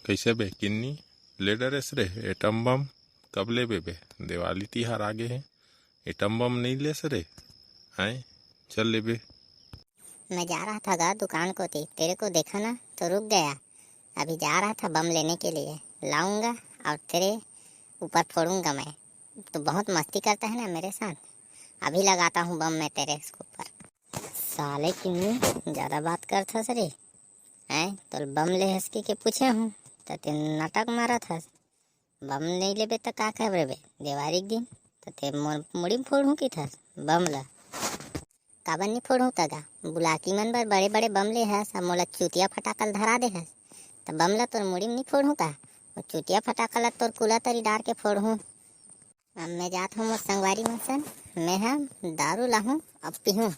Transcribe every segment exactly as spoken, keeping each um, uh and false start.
कइसे बे किन्नी, ले डरेस रे एटम बम? कब लेबे बे? देवाली तिहार आगे हे, एटम बम नइ लेस रे? आय, चल लेबे। मैं जा रहा था गा दुकान को थी, तेरे को देखा ना तो रुक गया। अभी जा रहा था बम लेने के लिए, लाऊंगा और तेरे ऊपर फोड़ूंगा मैं। तो बहुत मस्ती करता है ना मेरे साथ, अभी लगाता हूँ बम मैं तेरे ऊपर। साले किन्नी, ज्यादा बात करथस रे। हैं, तोल बम ले हस के, के पूछे हूँ, त ते नाटक मारत हस। बम नइ लेबे त का करबे बे? देवारी के दिन त ते मोर मुड़ी म फोड़हूँ किथस बम ल। काबर नइ फोड़हूँ त गा? बुलाकी मन बर बड़े बड़े बम ले हस, अब मोला चुतिया फटाका ल धरा दे हस, त बम ल तोर मुड़ी म नइ फोड़हूँ का? वो चुतिया फटाका ल तोर कुला तरी डार के फोड़हूँ। अब मैं जात हूँ मोर संगवारी मन सन, मैं ह दारू लाहूँ, अब पीहूँ।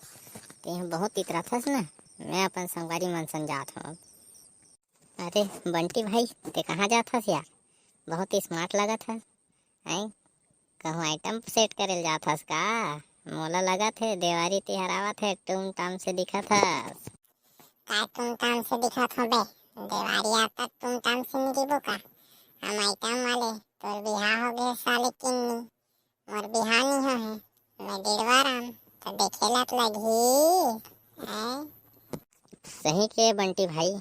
ते ह बहुत इतराथस ना, मैं अपन संगवारी मन सन जात हूँ अब। अरे बंटी भाई, ते कहाँ जात हस यार? बहुत ही स्मार्ट लगत हस। हैं, कहूँ आइटम सेट करे ल जात हस का? मोला लगत हे देवारी तिहार आवत हे, टूम टाम से दिखत हस। का टूम टाम से दिखत हो बे? देवारी आता टूम टाम से नइ दिखबो का? हम आइटम वाले, तोर बिहाव हो गे साले किन्नी। मोर बिहाव नइ होहे, मैं डेढ़वा राम, त देखे ला त लगही। हैं? सही के बंटी भाई,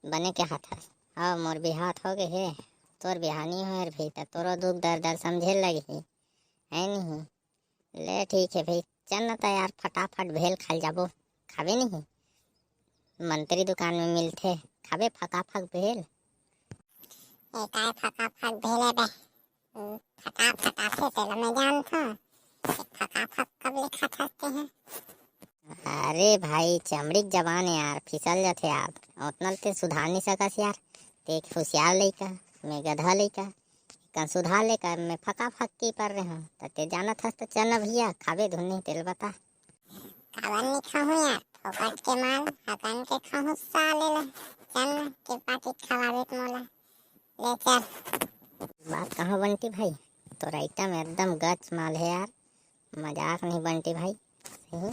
बने के हाथ हस। हाँ, मोर बिहाव हो गे हे, तोर बिहाव नइ होहे रे भई, त तोरो दुख दर्द ल समझे लगही, है नहीं? ले ठीक हे भई, चल न त यार, फटाफट भेल खाए ल जाबो, खाबे नहीं? मंत्री दुकान में मिलथे, खाबे फकाफक भेल। ए काय फकाफक भेल हे बे? हम्म, फटाफट आथे तेला मैं जानथों। ए फकाफक कब ले खात हस ते हैं? अरे भाई, चमड़ी के जबान हे यार, फिसल जाथे यार। ओतना ल ते सुधार नइ सकस यार, ते एक होशियार लइका, मैं गधा लइका। कन सुधार ले कर मैं फकाफक की पर रहे हूँ, त ते जानत हस त चल न भैया, खाबे धुन नहीं तेल बता। काबर नइ खाहूँ यार, फोकट के माल, हकन के खाहूँ साले ला। चल न, के पाकिट खवाबे त मोला। ले चल। बात कहाँ बंटी भाई, तोर आइटम एकदम गच माल हे यार, मजाक नहीं बंटी भाई, सही।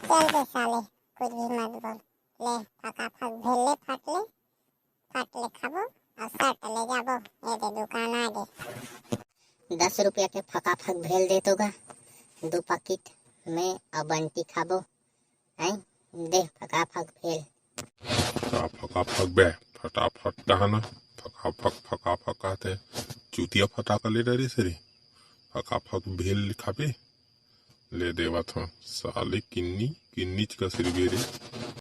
चल बे साले, कुछ भी मत बोल। ले, फकाफक भेल ले, फट ले, फट ले खाबो, अउ सट ले जाबो। ए दे दुकान आ गे। दस रुपया के फकाफक भेल दे तो गा, दू पाकिट मैं अउ बंटी खाबो। हैं, दे फकाफक भेल। का फकाफक बे, फटाफट कहा ना, फकाफक, फकाफक कहते, चुतिया फटाका ले डरिस रे, फकाफक भेल खाबे, ले देवत हूँ, साले किन्नी, किन्नीच कस रिबे रे।